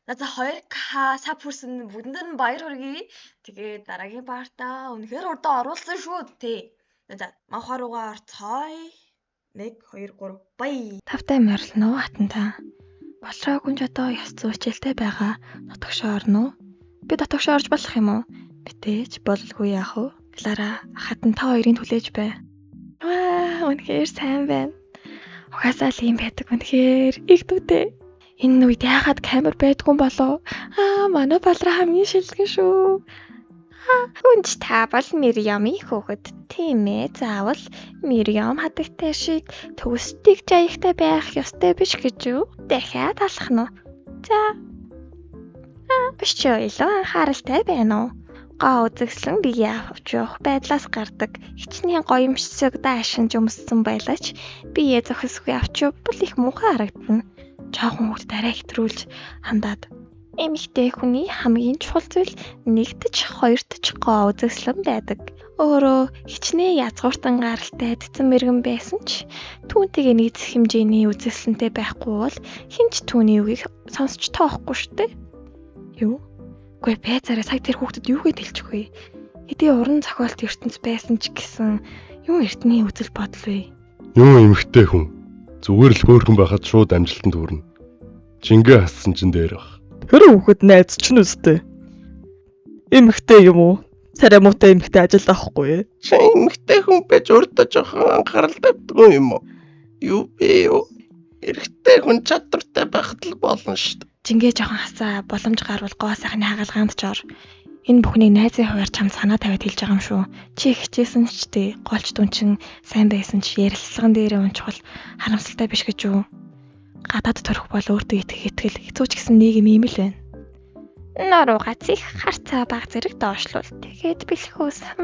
За 2K sub хүрсэн бүгдэнд нь баяр хүргэе. Тэгээд дараагийн part аа үнэхээр хурдан оруулсан шүү дээ. За мавхаа руугаа орцгоё. 1 2 3 бай. Тавтай морилно уу хатантаа. Болроо гүнж одоо ёс зүй хичээлтэй байгаа. Нутагшаа орно уу? Би дотогшоо орж болох юм уу? Битээж бололгүй яах вэ? Клара хатан та хоёрын түлээж бай. Ваа, үнэхээр сайн байна. Угаасаа л юм байдаг үнэхээр их дүүтэй. Энэ үед яагаад камер байдгүй болов? Аа, манай Болроо хамгийн шилдэг шүү. Гүнж та бол Мириамын хүүхэд. Тийм ээ, заавал Мириам хадагтай шиг төгсдөг жаягтай байх ёстой биш гэж юу? Дахиад алах нь уу? За. Аа, биш ч илүү анхааралтай байна уу? Гоо үзэсгэлэн бие авч явах байдлаас гардаг. Хичнээн гоёмшиг даашинж өмссөн байлаач бие зохисгүй авч явбал их муухай харагдана. Жоохон хүүхд арай хэтрүүлж хандаад эмэгтэй хүний хамгийн чухал зүйл нэгдэж хоёртож гоо үзэсгэлэн байдаг. Өөрөө хичнээн язгууртан гаралтай цэцэн мэрэгэн байсан ч түүнтэйгээ нийцэх хэмжээний үзэсгэлэнтэй байхгүй бол хэн ч түүний үгийг сонсч тоохгүй штэ. Юу? Үгүй байцаараа сая тэр хүүхдэд юу гэж хэлчих вэ? Хэдий уран зохиолт ертөнц байсан ч гэсэн юм эртний үзэл бодол вэ? Юм эмэгтэй хүн зүгээр л хөөрхөн байхад шууд амжилтанд хүрнэ. Жингээ хассан чинь дээр баг. Тэр хүүхэд найз чинь үстэй. Эмэгтэй юм уу? Царай муутай эмэгтэй ажил авахгүй. Чи эмэгтэй хүн байж өөртөө жоохон анхаарал тавьдгүй юм уу? Юу бэ юу? Эрэгтэй хүн чадвартай байхад л болно шүү дээ. Жингээ жоохон хасаа боломж гарвал гоо сайхны хагалгаанд ч ор. Энэ бүхнийг найзын хуваар чам санаа тавиад хэлж байгаа юм шүү. Чи хичээсэн ч тий, голч дүн чин сайн байсан ч ярилцлаган дээрээ унчвал харамсалтай биш гэж юу? Гадаад төрөх бол өөртөө итгэх итгэл хэцүү ч гэсэн нийгэм ийм л байна. Нуруугаа цих харцаа баг зэрэг доошлуул. Тэгээд бэлхүүс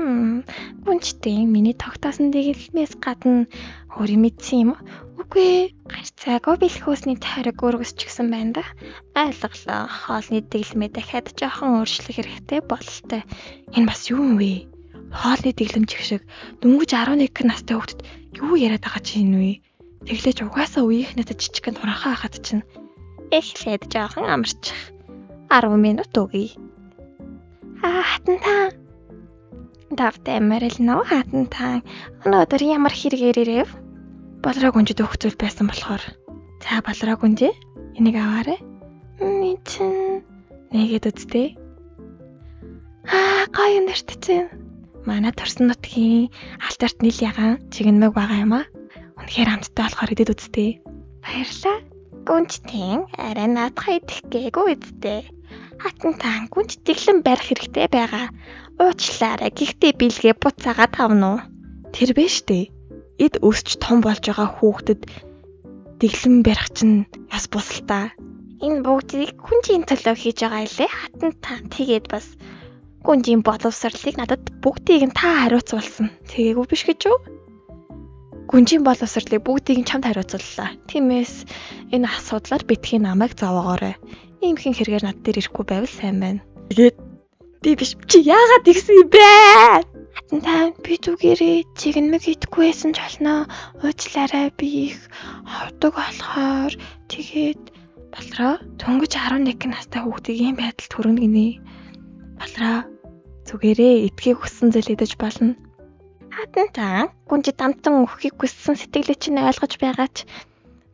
гүнжтэй миний тогтоосон дэглэмээс гадна өөр юм идсэн юм уу? Үгүй ээ. Гарцаагүй бэлхүүсний тойрог өргөсчихсэн байна да. Ойлголоо. Хоолны дэглэмээ дахиад жоохон өөрчлөх хэрэгтэй бололтой. Энэ бас юу юм вэ? Хоолны дэглэмч их шиг дөнгөж 11 настай хүүхдэд юу яриад байгаа чи энэ вэ? Тэглээж угаасаа үеийнхнээсээ жижигхэн туранхай хахад чинь Эхлээд жоохон амарчих. 10 минут өгье. Аа хатан та. Давтай морилно хатан та. Өнөөдөр ямар хэрэгээр ирэв? Болроо гүнжид өгөх зүйл байсан болохоор. За Болроо гүнжээ. Энийг аваарай. Миний чинь Нэгээд үсттэй. Аа гоё нэрт чинь. Манай төрсөн нутгийн алтарт нийл ягаан чигнэмэг байгаа юм аа. Үнэхээр амттай болохоор идэд үсттэй. Баярлаа. Гүнжтэн арай наадхаа идэх гээгүй үсттэй. Хатан та гүнж дэглэм барих хэрэгтэй байгаа. Уучлаарай. Гэхдээ бэлгээ буцаагаад авна уу? Тэр бэ штэ. Эд өсч том болж байгаа хүүхдэд дэглэм барих чинь яс бусалта. Энэ бүгдийг гүнжийн төлөө хийж байгаа илээ. Хатан та тэгээд бас гүнжийн боловсролыг надад бүгдийг нь та хариуцуулсан. Тэгээгүй биш гэж юу? Гүнжийн боловсролыг бүгдийг нь чамд хариуцууллаа. Тиймээс энэ асуудлаар битгий намайг зовоогоорой. Иймхэн хэрэгээр над дээр ирэхгүй байвал сайн байна. Тэгээд би биш чи яагаад тэгсэн юм бэ? Хатан та би зүгээрээ чигнэмэг идэхгүй байсан ч болно. Уучлаарай би их ховдог болохоор тэгээд Болроо дөнгөж 11 настай хүүхдийг ийм байдалд хүргэнэ гинэ. Болроо зүгээрээ идэхийг хүссэн зүйл идэж болно. Хатан та гүнжид амтан өгөхийг хүссэн сэтгэлээ чинь ойлгож байгаа ч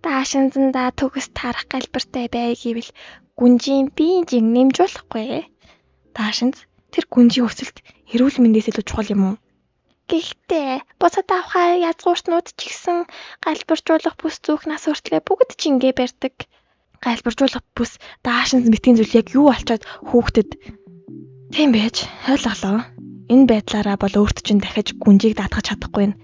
даашинзандаа төгс таарах галбиртай бай гэвэл гүнжийн биеийн жин нэмж болохгүй. Даашинз тэр гүнжийн өсөлт эрүүл мэндээс илүү чухал юм уу? Гэхдээ бусад авхаа язгууртнууд ч гэсэн галбиржуулах бүс зүүх нас хүртлээ бүгд жингээ барьдаг. Галбиржуулах бүс даашинз мэтийн зүйл яг юу болчоод хүүхдэд тийм байж ойлголоо. Энэ байдлаараа бол өөрт чинь дахиж гүнжийг даатгах чадахгүй нь.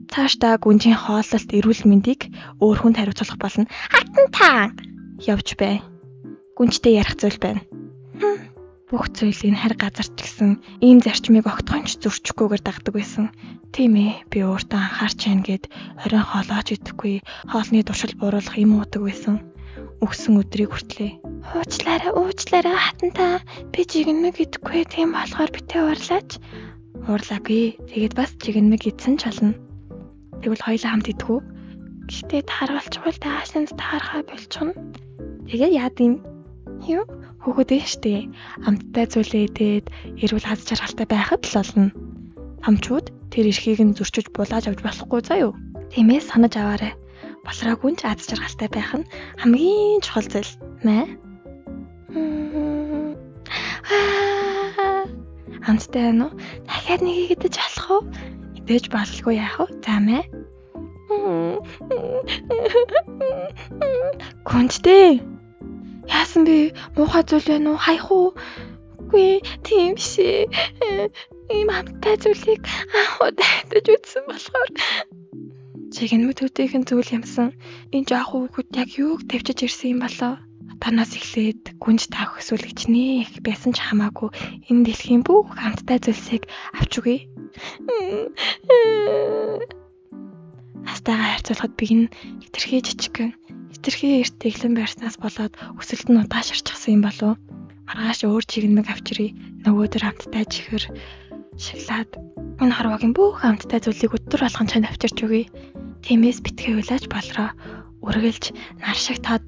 Цаашдаа гүнжийн хооллолт эрүүл мэндийг өөр хүнд хариуцуулах болно. Хатан та Явж бай. Гүнжтэй ярих зүйл байна. Бүх зүйл энэ хар газар ч гэсэн ийм зарчмыг огтхон ч зөрчихгүйгээр дагдаг байсан. Тийм ээ, би өөртөө анхаарч байна гэд оройн хоолооч идэхгүй, хоолны туршил бууруулах юм уудаг байсан. Өгсөн өдрийг хүртлээ. Уучлаарай, уучлаарай хатан та. Би жигнэмэг идэхгүй тийм болохоор битээ уурлаач. Уурлаагүй. Тэгээд бас жигнэмэг идсэн ч болно. Тэгвэл хоёулаа хамт идэх үү? Гэхдээ тааргалчгүй даашинд таархаа болчихно. Тэгээ яад юм? Юу? Хүүхэд ээ штэ. Амттай зүйлээ идээд эрүүл аз жаргалтай байхад л болно. Томчууд тэр эрхийг нь зөрчиж булааж авч болохгүй заа юу? Тиймээс санаж аваарай. Болроо гүнж аз жаргалтай байх нь хамгийн чухал зүйл. Мэ? Амттай байна уу? Дахиад нэг идэж болох уу? Идэж бололгүй яах вэ? За мэ. Гүнжтэй. Яасан бэ? Муухай зүйл байна уу? Хаях уу? Үгүй, тийм биш ээ. Ийм амттай зүйлийг анх удаа идэж үзсэн болохоор чигнэмэт төдийхөн зүйл юмсан. Энэ жоох хүүхэд яг юуг тавьчиж ирсэн юм болоо? Танаас эхлээд гүнж таах эсвэл хичнээн их байсан ч хамаагүй энэ дэлхийн бүх амттай зүйлсийг авч өгье. Настайгаа харьцуулахад би энэ хитрхи жижигхэн, хитрхи эрт тэглэн барьснаас болоод өсөлт нь удаашарчихсан юм болов. Маргааш өөр чигнэмэг авчиръя. Нөгөөдөр амттай чихэр, шоколад энэ хорвоогийн бүх амттай зүйлийг өдөр болгон чанд авчирч өгье. Тиймээс битгий уйлаач болроо. Үргэлж нар шиг тод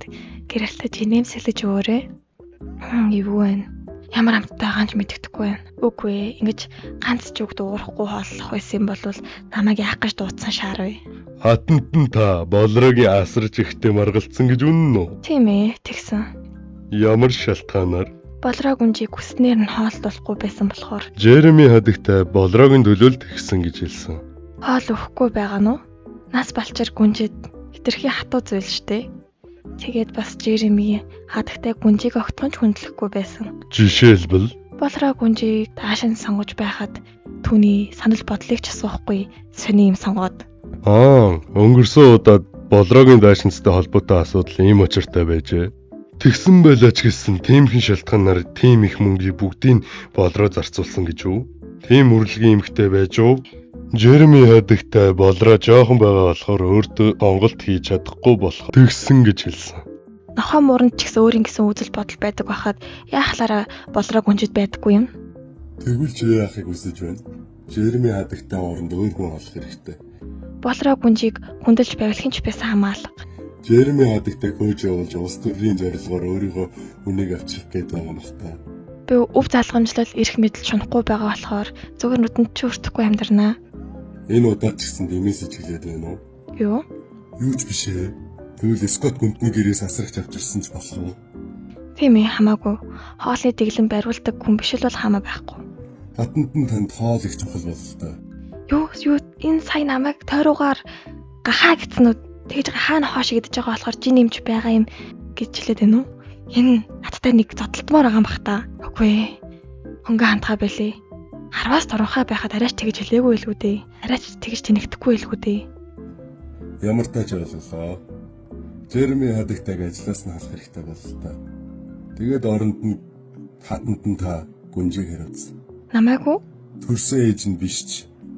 гэрэлтэж инээмсэглэж өгөөрэй. Эвгүй байна. Ямар амттай байгаа нь ч мэддэхгүй байна. Үгүй ээ, ингэж ганц ч үг дуугарахгүй хооллох байсан юм бол намайг яах гэж дуудсан шаарвэ. Хатанд нь та болроогийн асарч ихтэй маргалцсан гэж үнэн үү? Тийм ээ, тэгсэн. Ямар шалтгаанаар? Болроо гүнжийг хүснээр нь хоолдуулахгүй байсан болохоор. Жереми хадагтай болроогийн төлөө л тэгсэн гэж хэлсэн. Хоол өгөхгүй байгаа нь уу? Нас балчир гүнжид хитрхи хатуу зүйл штэ. Тэгээд бас Жереми хадагтай гүнжийг огтхон ч хүндлэхгүй байсан. Жишээлбэл Болроо гүнжийг даашин сонгож байхад түүний санал бодлыг ч асуухгүй сони юм сонгоод. Өнгөрсөн удаад болроогийн даашинцтай холбоотой асуудал ийм учиртай байжээ. Тэгсэн байлаа ч гэсэн тиймхэн шалтгаанаар тийм их мөнгийг бүгдийг болроо зарцуулсан гэж үү? Тийм үрлэгийн эмхтэй байж уу? Жереми хадагтай болроо жоохон байгаа болохоор өөртөө сонголт хийж чадахгүй болохоор тэгсэн гэж хэлсэн. Нохой муранд ч гэсэн өөрийн гэсэн үзэл бодол байдаг байхад яахлаараа болроо гүнжид байдаггүй юм. Тэгвэл чи яахыг хүсэж байна? Жереми хадагтай оронд өөр хүн олох хэрэгтэй. Болроо гүнжийг хүндэлж байглахын ч байсан хамаалга. Жереми хадагтай хөөж явуулж улс төрийн зорилгоор өөрийнхөө хүнийг авчрах гээд байгаа юм бах та. Би өв залгамжлал эрх мэдэл шунахгүй байгаа болохоор зүгээр нүдэнд чи өртөхгүй амьдрнаа. Энэ удаад ч гэсэн дэмээс ичгэлээд байна уу? Юу? Юу ч биш ээ. Тэгвэл Скот гүнтний гэрээс асрагч авчирсан ч болох уу? Тийм ээ, хамаагүй. Хоолны дэглэм бариулдаг хүн биш л бол хамаа байхгүй. Хатанд нь танд хоол их чухал бололтой. Юу энэ сая намайг тойруугаар гахаа гэсэн үү? Тэгж гахаа нохоо шиг идэж байгаа болохоор жин нэмж байгаа юм гэж хэлээд байна уу? Энэ надтай нэг зодтолтмоор байгаа юм бах та. Үгүй ээ. Хөнгө хандхаа байлээ. Харваас туранхай байхад арайч тэгж хэлээгүй илгүү дээ. Арайч тэгж тэнэгдэхгүй илгүү дээ. Ямар тач ойлголоо. Жереми хадагтайг ажлаас нь халах хэрэгтэй бололтой. Тэгээд оронд нь хатанд нь та гүнжийг хариуцсан. Намайг уу? Төрсөн ээж нь биш ч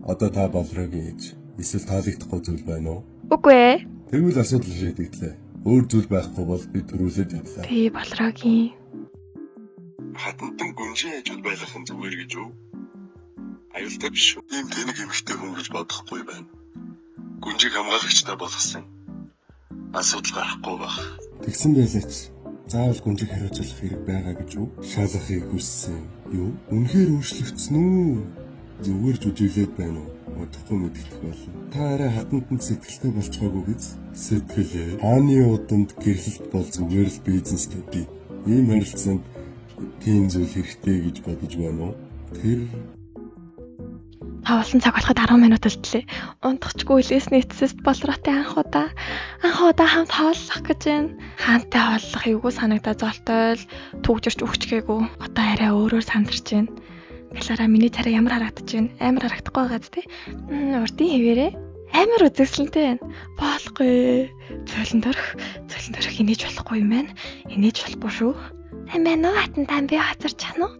одоо та болроогийн ээж. Эсвэл таалагдахгүй зүйл байна уу? Үгүй ээ. Тэгвэл асуудал шийдэгдлээ. Өөр зүйл байхгүй бол би төрүүлээд явлаа. Би болроогийн хатантан гүнжийн хажууд байлгах нь зүгээр гэж үү? Аюултай биш үү? Ийм тэнэг эмэгтэй хүн гэж бодохгүй байна. Гүнжийг хамгаалагчтай болгосон. Асуудал гарахгүй байх. Тэгсэн байлаа ч заавал гүнжийг хариуцуулах хэрэг байгаа гэж үү? Шалгахыг хүссэн юу? Үнэхээр өөрчлөгдсөн үү? Зүгээр жүжиглээд байна уу? Удахгүй мэдэгдэх болно. Та арай хатантанд сэтгэлтэй болцгоогүй биз? Сэтгэлээ. Хааны удамд гэрлэлт бол зүгээр л бизнес төдий. Ийм харилцаанд тийм зүйл хэрэгтэй гэж бодож байна уу? Тэр Тавлан цаг болоход 10 минут үлдлээ. Унтахчгүй үлээсний эцэст болроотой анх удаа хамт хооллох гэж байна. Хаантай хооллох эвгүй санагдаа золтойл түгжирч өгчгээгүй. Одоо арай өөрөөр сандарч байна. Клара миний царай ямар харагдаж байна? Амар харагдахгүй байгаа зү тэ? Урдын хэвээрээ амар үзэсгэлэнтэй байна. Болохгүй. Цойлон төрөх инээж болохгүй юм байна. Инээж болохгүй шүү. Сайн байна уу? Хатан тань би хоцорч чана уу?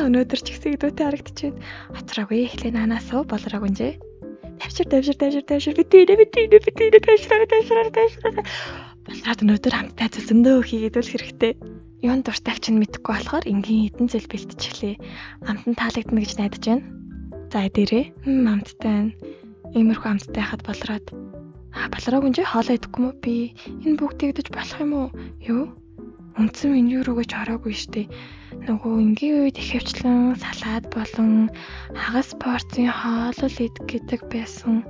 Өнөөдөр ч ихсэн идүүтэй харагдаж байна. Хоцроогүй эхлээ наанаас уу болроогүй нэ. Тавшир битээ тавшираа. Болроод өнөөдөр хамтдаа зүйл зөндөө хийгээд үл хэрэгтэй. Юун дуртай ч мэдэхгүй болохоор энгийн хэдэн зүйл бэлтчихлээ. Амт нь таалагдана гэж найдаж байна. За дээрээ амттай байна. Иймэрхүү амттай хахад болроод болроогүй нэ хоолоо идэхгүй мүү би? Энэ бүгдийг идэж болох юм уу? Юу? Үндсэн меню рүүгээ ч ороогүй штэ. Нөгөө энгийн үед ихэвчлэн салаад болон хагас порцийн хоол л идэх гэдэг байсан.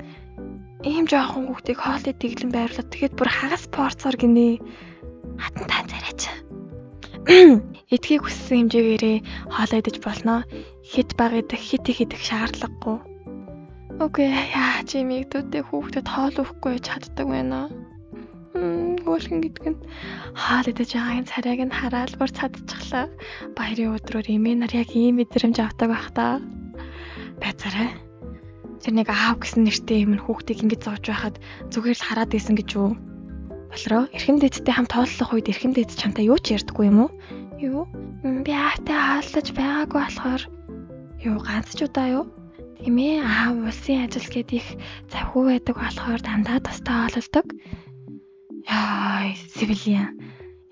Ийм жоохон хүүхдийг хоол идэглэн байрлаад тэгэхэд бүр хагас порцоор гинэ. Хатан та царайч. Эдгийг хүссэн хэмжээгээрээ хоолоо идэж болно. Хэд бага идэх, хэд их идэх шаардлагагүй. Үгүй яаж юм эгдүүдээ хүүхдэд хоол өгөхгүй чаддаг байна. Хөөрхөн гэдэг нь хоол идэж байгаагийн царайг нь хараал бүр цадчихлаа. Баярын өдрөөр эмээ нар яг ийм мэдрэмж авдаг байх та. Байцаарай. Тэр нэг аав гэсэн нэртэй юм хүүхдийг ингэж зовж байхад зүгээр л хараад исэн гэж юу? Болроо эрхэм дээдтэй хамт хооллох үед эрхэм дээд чамтай юу ч ярьдаггүй юм уу? Юу? Би аавтай хооллож байгаагүй болохоор юу ганц ч удаа юу? Тийм ээ, аав улсын ажил гээд их завхуу байдаг болохоор дандаа тустай хооллодог. Яа, Сивилиан.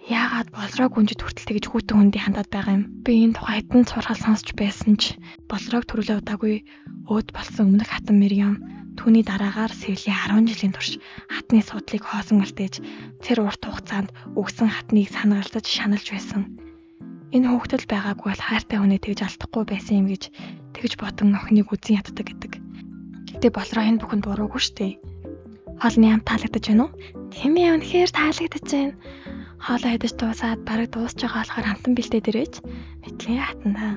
Яагаад болроо гүнжид хүртэл тэгж хүүтэн хүндий хандаад байгаа юм? Би энэ тухай хэдэн сургаал сонсч байсан ч болроог төрүүлээ удаагүй өөд болсон өмнөх хатан Мириам түүний дараагаар Сивилийн 10 жилийн турш хатны судлыг хоосон үлдээж тэр урт хугацаанд өгсөн хатныг санагалдаж шаналж байсан. Энэ хүүхдэл байгаагүй бол хайртай хүнээ тэгж алдахгүй байсан юм гэж тэгж бодон охиныг үзэн яддаг гэдэг. Гэтэ болроо энэ бүхэнд буруугүй шүү дээ. Хоолны амт таалагдаж байна уу? Тийм ээ, үнэхээр таалагдаж байна. Хоолоо идэж дуусаад бараг дуусч байгаа болохоор амтан бэлдээд ирээч. Мэтлээ хатандаа.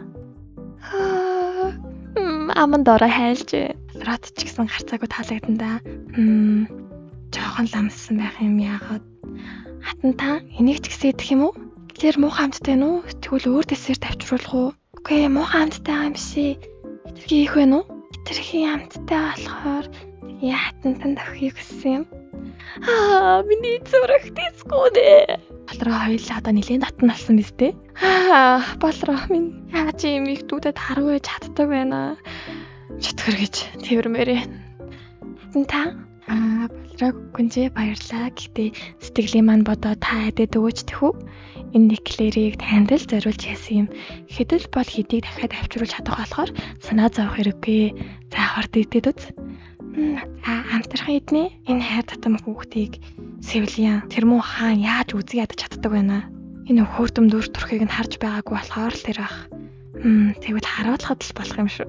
Аманд ороо хайлж. Рот ч гэсэн гарцаагүй таалагдан да. Жоохон ламссан байх юм яагаад? Хатан та энийг ч гэсэн идэх юм уу? Тэр муухай амттай нү? Тэгвэл өөр десерт авчруулах уу? Үгүй ээ, муухай амттай юм биш ээ. Хитрхи их байна уу? Хитрхи амттай болохоор яатан танд өгөхийг хүссэн юм. Аа, миний зүрх тэсгүй нэ. Болроо хоёулаа одоо нэлээд дотн болсон биз дээ. Аа, болроо минь яаж юм их дүүдэд харуу байж чаддаг байна. Чөтгөр гэж тэрмээрээ. Та аа, болроо гүнжээ баярлаа. Гэхдээ сэтгэлийн маань бодоо та хэдэд өгөөч тэхүү. Энэ эклерийг танд л зориулж хийсэн юм. Хэдэл бол хэдийг дахиад авчруулж чадах болохоор санаа зовох хэрэггүй. За хорт идэд үз. За амтрахын эднэ. Энэ хайр татам хүүхдийг Севлиан тэр муу хаан яаж үзий ядаж чаддаг байна. Энэ хөөрдөм дүр төрхийг нь харж байгаагүй болохоор л тэр ах. Тэгвэл харуулхад л болох юм шүү.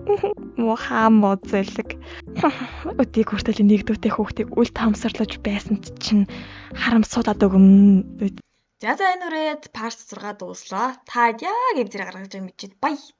Муу хаан муу зэлэг. Өдийг хүртэл нэгдүгтэй хүүхдийг үл таамсарлаж байсан чинь харамсуулаад өгөм. За за энэ үрээд part 6 дууслаа. Та яг юм зэрэг гаргаж байгаа мэдчихэд баяа.